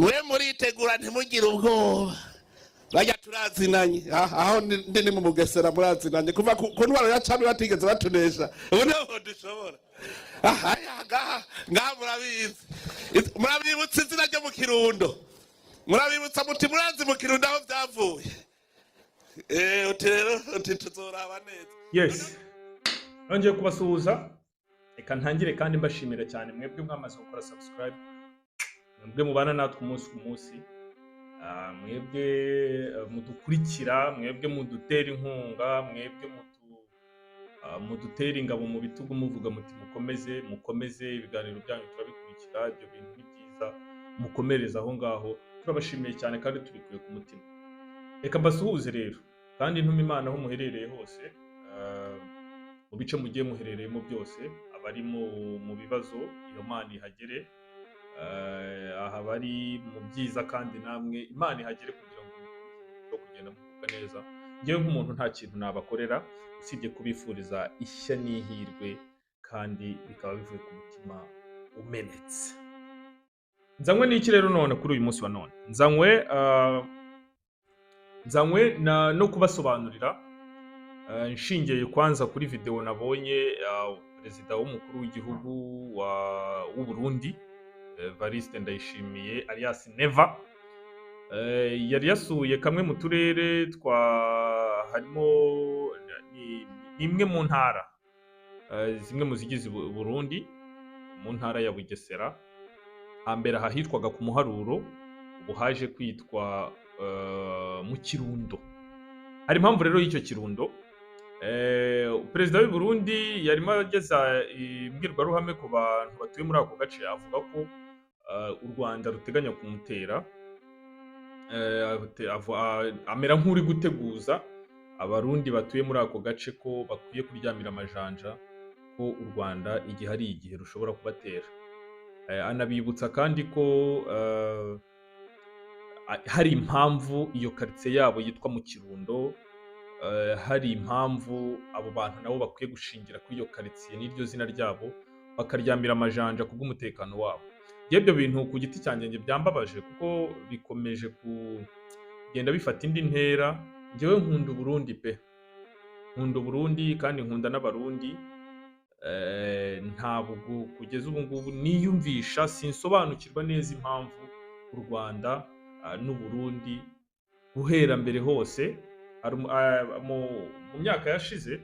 Mwe muritegura, ntimugire ubwoba. Bajya turazinanye. Aho ndi ni mu Bugesera, murazinanye kuva ku ntwaro ya cami, batigeze batunesha. Ubu niho dushobora. Aha ngaha ngaha murabizi. Murabibutsa izina ryo mu Kirundo, murabibutsa muti murazi mu Kirundo aho byavuye. Uti rero uti tuzoraba neza. Yes, nongeye kubasuhuza. Reka ntangire kandi mbashimira cyane mwebwe mwamaze gukora subscribe, mwebwe mubana natwe umunsi ku munsi, mwebwe mudukurikira, mwebwe mudutera inkunga, mwebwe mudutera ingabo mu bitugu, muvuga muti mukomeze, mukomeze, ibiganiro byanyu turabikurikira, ibyo bintu ni byiza, mukomereze aho ngaho. Turabashimiye cyane kandi tubikuye ku mutima. Reka mbasuhuze rero kandi ntume Imana aho muherereye hose, mu bice mugiye muherereyemo byose. Abari mu bibazo, iyo Mana ihagere. Aha bari mu byiza kandi namwe Imana ihagere kugira ngo mukomeze kugenda mugubwa neza. Ngewe nk'umuntu nta kintu nabakorera usibye kubifuriza ishya n'ihirwe, kandi bikaba bivuye ku mutima umenetse. Nzanywe n'iki rero none kuri uyu munsi wa none? Nzanywe no kubasobanurira, nshingiye kwanza kuri video nabonye perezida w'umukuru w'igihugu w'u Burundi, Evariste Ndayishimiye alias Neva. Yari yasuye kamwe mu turere twa harimo ni imwe mu ntara, zimwe mu zigize Burundi, mu ntara ya Bugesera. Hambere aha hitwaga ku Muharuro, ubu haje kwitwa mu Kirundo. Hari impamvu rero y'icyo Kirundo. Perezida w'u Burundi yarimo ageza imbwirwaruhame ku bantu batuye muri ako gace, avuga ko u Rwanda ruteganya kumutera. Amera nk'uri guteguza Abarundi batuye muri ako gace ko bakwiye kuryamira amajanja, ko u Rwanda igihe ari igihe rushobora kubatera. Anabibutsa kandi ko hari impamvu iyo karitsiye yabo yitwa mu Kirundo, hari impamvu abo bantu nabo bakwiye gushingira kuri iyo karitsiye n'iryo zina ryabo, bakaryamira amajanja kubw'umutekano wabo. Njyewe ibyo bintu ku giti cyanjye njye byambabaje, kuko bikomeje kugenda bifata indi ntera. Njyewe nkunda Uburundi pe, nkunda Uburundi kandi nkunda n'Abarundi. Ntabwo kugeza ubu ngubu niyumvisha, sinsobanukirwa neza impamvu u Rwanda n'u Burundi guhera mbere hose mu myaka yashize,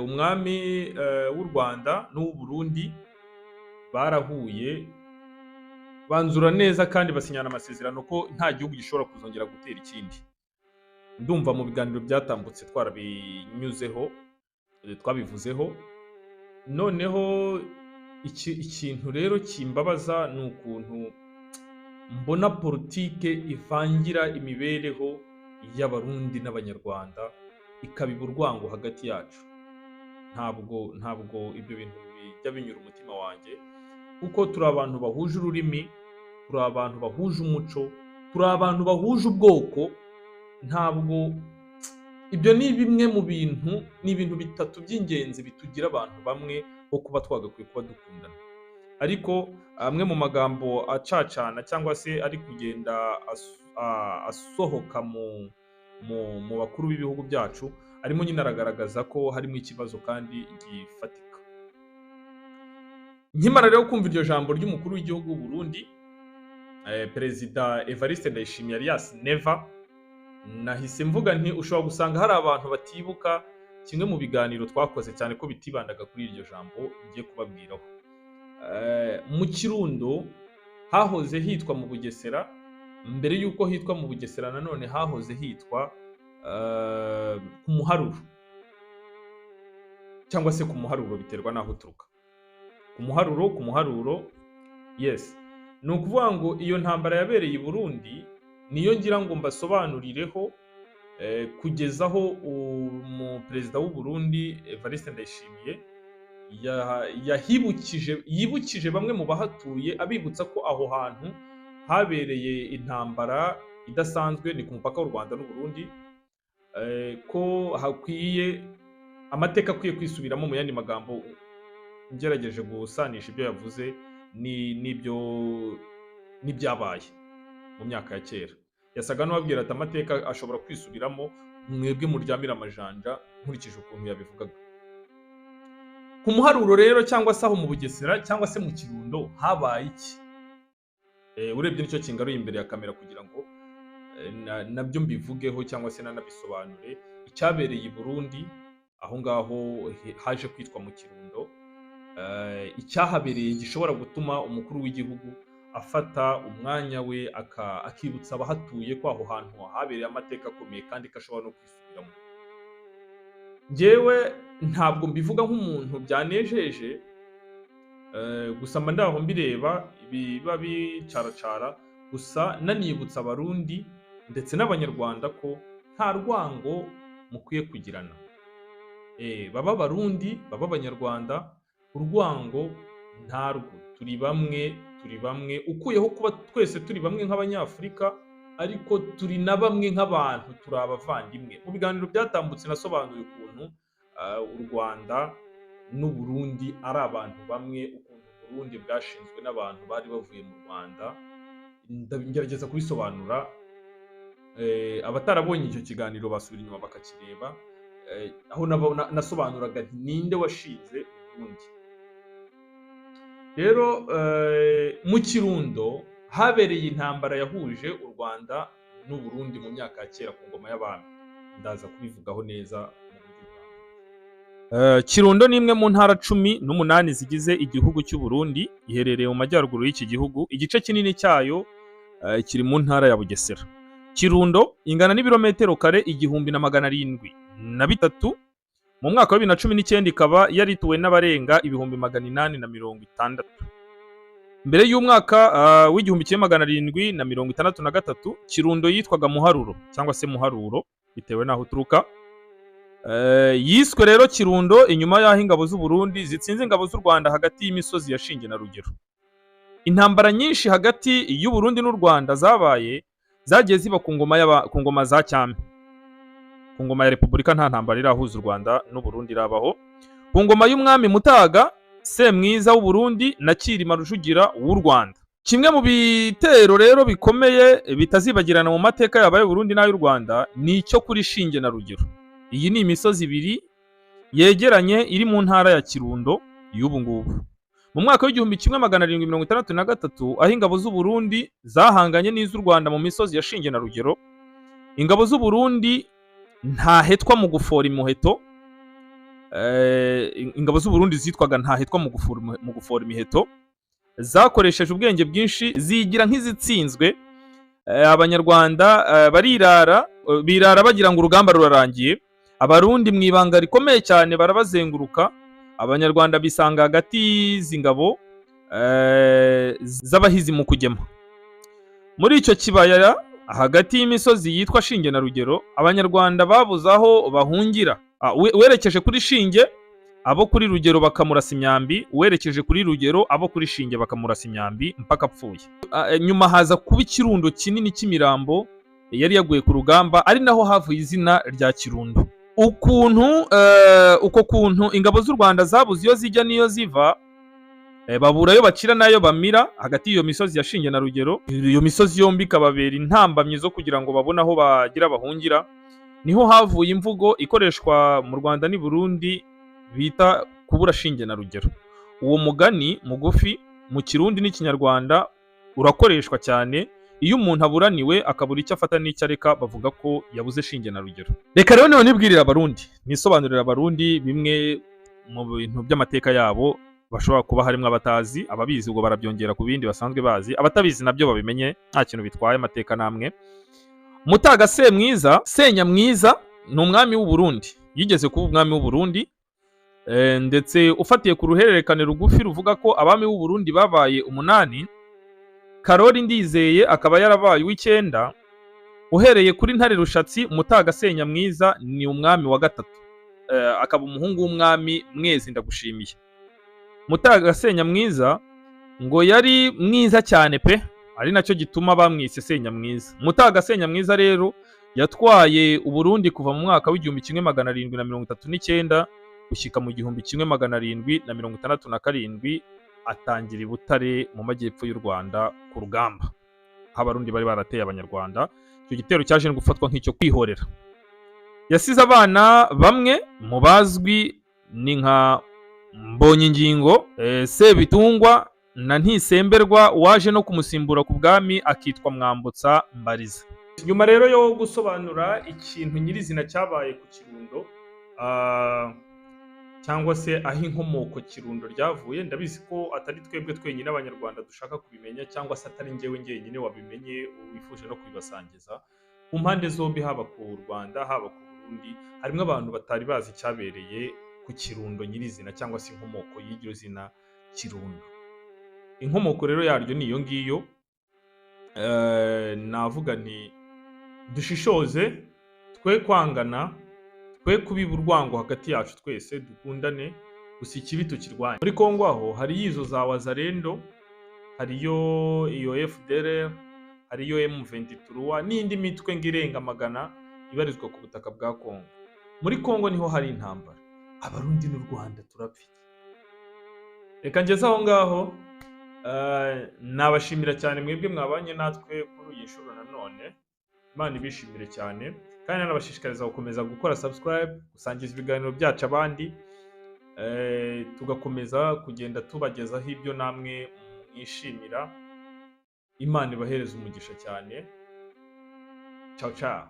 umwami w'u Rwanda n'uw'u Burundi barahuye, banzura neza kandi basinyana amasezerano ko nta gihugu gishobora kuzongera gutera ikindi. Ndumva mu biganiro byatambutse twarabinyuzeho, twabivuzeho. Noneho ikintu rero kimbabaza ni ukuntu mbona politike ivangira imibereho y'Abarundi n'Abanyarwanda, ikabiba urwango hagati yacu. Ntabwo ibyo bintu bijya binyura umutima wanjye, kuko turi abantu bahuje ururimi, turi abantu bahuje umuco, turi abantu bahuje ubwoko. Ntabwo ibyo ni bimwe mu bintu, ni ibintu bitatu by'ingenzi bitugira abantu bamwe bo kuba twagakwiye kuba dukundana. Ariko amwe mu magambo acacana cyangwa se ari kugenda asohoka mu bakuru b'ibihugu byacu arimo nyine aragaragaza ko harimo ikibazo kandi gifatika. Nkimara rero kumva iryo jambo ry'umukuru w'igihugu w'u Burundi, Perezida Evariste Ndayishimiye alias Neva, nahise mvuga nti ushobora gusanga hari abantu batibuka kimwe mu biganiro twakoze, cyane ko bitibandaga kuri iryo jambo ngiye kubabwiraho. Mu Kirundo hahoze hitwa mu Bugesera. Mbere y'uko hitwa mu Bugesera nanone hahoze hitwa ku Muharuro cyangwa se ku Muharuro, biterwa n'aho uturuka. Ku Muharuro, ku Muharuro, yes. Ni ukuvuga ngo iyo ntambara yabereye i Burundi niyo ngira ngo mbasobanurireho, kugeza aho umuperezida w'u Burundi Evariste Ndayishimiye yahibukije, yibukije bamwe mu bahatuye, abibutsa ko aho hantu habereye intambara idasanzwe, ni ku mupaka w'u Rwanda n'u Burundi, ko hakwiye amateka akwiye kwisubiramo. Mu yandi magambo, ngerageje gusanisha ibyo yavuze ni n'ibyo n'ibyabaye mu myaka ya kera. Yasaga n'uwabwira ati amateka ashobora kwisubiramo, mwebwe muryamira amajanja, nkurikije ukuntu yabivugaga. Ku Muharuro rero, cyangwa se aho mu Bugesera cyangwa se mu Kirundo, habaye iki? Urebye nicyo kingaruye imbere ya kamera kugira ngo nabyo mbivugeho cyangwa se nanabisobanure. Icyabereye i Burundi aho ngaho haje kwitwa mu Kirundo, icyahabereye gishobora gutuma umukuru w'igihugu afata umwanya we akibutsa abahatuye ko aho hantu habereye amateka akomeye kandi ko ashobora no kwisubiramo. Njyewe ntabwo mbivuga nk'umuntu byanejeje, gusa mba ndaho mbireba biba bicaracara, gusa nanibutsa Abarundi ndetse n'Abanyarwanda ko nta rwango mukwiye kugirana. Baba Abarundi, baba Abanyarwanda, urwango ntarwo, turi bamwe, turi bamwe, ukuyeho kuba twese turi bamwe nk'Abanyafurika, ariko turi na bamwe nk'abantu, turi abavandimwe. Mu biganiro byatambutse nasobanuye ukuntu u Rwanda n'u Burundi ari abantu bamwe, ukuntu Burundi bwashinzwe n'abantu bari bavuye mu Rwanda, ngerageza kubisobanura. Abatarabonye icyo kiganiro basubira inyuma bakakireba, aho nasobanuraga nti ninde washinze Burundi. Rero mu Kirundo habereye intambara yahuje u Rwanda n'u Burundi mu myaka ya kera ku ngoma y'abami. Ndaza kubivugaho neza mu buryo burambuye. Kirundo ni imwe mu ntara 18 zigize igihugu cy'u Burundi, iherereye mu majyaruguru y'iki gihugu. Igice kinini cyayo kiri mu ntara ya Bugesera. Kirundo ingana n'ibirometero kare 1703. Mu mwaka wa 2019 ikaba yarituwe n'abarenga 860,000. Mbere y'umwaka w'1763, Kirundo yitwaga Muharuro cyangwa se Muharuro bitewe n'aho uturuka. Yiswe rero Kirundo inyuma y'aho ingabo z'u Burundi zitsinze ingabo z'u Rwanda hagati y'imisozi ya Shinge na Rugero. Intambara nyinshi hagati y'u Burundi n'u Rwanda zabaye, zagiye ziba ku ngoma za cyami. Ku ngoma ya Repubulika nta ntambara irahuza u Rwanda n'u Burundi irabaho. Ku ngoma y'umwami Mutaga Semwiza w'u Burundi na Cyilima Rujugira w'u Rwanda. Kimwe mu bitero rero bikomeye bitazibagirana mu mateka yabaye Burundi n'ay'u Rwanda ni icyo kuri Shinge na Rugero. Iyi ni imisozi ibiri yegeranye iri mu ntara ya Kirundo y'ubu ngubu. Mu mwaka w'1763, aho ingabo z'u Burundi zahanganye n'iz'u Rwanda mu misozi ya Shinge na Rugero, ingabo z'u Burundi ntahetwa mu gufora imuheto. Ingabo z'u Burundi zitwaga ntahetwa mu gufora imiheto, zakoresheje ubwenge bwinshi zigira nk'izitsinzwe. Abanyarwanda barirara, birara bagira ngo urugamba rurarangiye. Abarundi mu ibanga rikomeye cyane barabazenguruka. Abanyarwanda bisanga hagati y'izi ngabo z'abahizi mu kugema. Muri icyo kibaya hagati y'imisozi yitwa Shinge na Rugero, Abanyarwanda babuze aho bahungira. Werekeje kuri Shinge abo kuri Rugero bakamurasa imyambi, werekeje kuri Rugero abo kuri Shinge bakamurasa imyambi mpaka apfuye. Nyuma haza kuba ikirundo kinini cy'imirambo yari yaguye ku rugamba, ari naho havuye izina rya Kirundo. Ukuntu uko kuntu ingabo z'u Rwanda zabuze iyo zijya n'iyo ziva, babura ayo bacira n'ayo bamira hagati y'iyo misozi ya Shinge na Rugero. Iyo misozi yombi ikababera intambamyi zo kugira ngo babone aho bagira bahungira. Niho havuye imvugo ikoreshwa mu Rwanda n'i Burundi bita kubura Shinge na Rugero. Uwo mugani mugufi mu Kirundi n'Ikinyarwanda urakoreshwa cyane iyo umuntu aburaniwe akabura icyo afata n'icyo areka, bavuga ko yabuze Shinge na Rugero. Reka rero none nibwirira Abarundi, nisobanurira Abarundi bimwe mu bintu by'amateka yabo bashobora kuba harimo abatazi, ababizi ubwo barabyongera ku bindi basanzwe bazi, abatabizi nabyo babimenye, nta kintu bitwaye, amateka namwe. Mutaga Semwiza, Senyamwiza ni umwami w'u Burundi, yigeze kuba umwami w'u Burundi, ndetse ufatiye ku ruhererekane rugufi ruvuga ko abami b'u Burundi babaye 8, Karori Ndizeye akaba yarabaye uw'icyenda. Uhereye kuri Ntare Rushatsi, Mutaga Senyamwiza ni umwami wa 3, akaba umuhungu w'umwami Mwezi Ndagushimiye. Mutaga Senyamwiza ngo yari mwiza cyane pe, ari nacyo gituma bamwise Senyamwiza. Mutaga Senyamwiza rero yatwaye u Burundi kuva mu mwaka w'1739 gushyika mu 1767, atangira i Butare mu majyepfo y'u Rwanda ku rugamba. Aho Abarundi bari barateye Abanyarwanda, icyo gitero cyaje no gufatwa nk'icyo kwihorera. Yasize abana, bamwe mu bazwi ni nka Mbonyingingo, Sebitungwa na Ntisemberwa, waje no kumusimbura ku bwami akitwa Mwambutsa Mbariza. Nyuma rero yo gusobanura ikintu nyirizina cyabaye ku Kirundo, cyangwa se aho inkomoko Kirundo ryavuye, ndabizi ko atari twebwe twenyine Abanyarwanda dushaka kubimenya, cyangwa se atari njyewe njyenyine wabimenye wifuje no kubibasangiza. Ku mpande zombi, haba ku Rwanda, haba ku Burundi, harimo abantu batari bazi icyabereye ku Kirundo nyirizina, cyangwa se inkomoko y'iryo zina Kirundo. Inkomoko rero yaryo ni iyo ngiyo. Navuga nti dushishoze, twe kwangana, twe kubiba urwango hagati yacu, twese dukundane, gusa ikibi tukirwanya. Muri Kongo aho hariyo izo za Wazalendo, hariyo iyo FDLR, hariyo M23 n'indi mitwe ngo irenga 100 ibarizwa ku butaka bwa Kongo. Muri Kongo niho hari intambara. Abarundi n'u Rwanda turapfa iki? Reka ngeze aho ngaho. Nabashimira cyane mwebwe mwabanye natwe kuri iyi nshuro nanone. Imana ibishimire cyane, kandi nanabashishikariza gukomeza gukora subscribe, gusangiza ibiganiro byacu abandi, tugakomeza kugenda tubagezaho ibyo namwe mwishimira. Imana ibahereze umugisha cyane. Ciao ciao.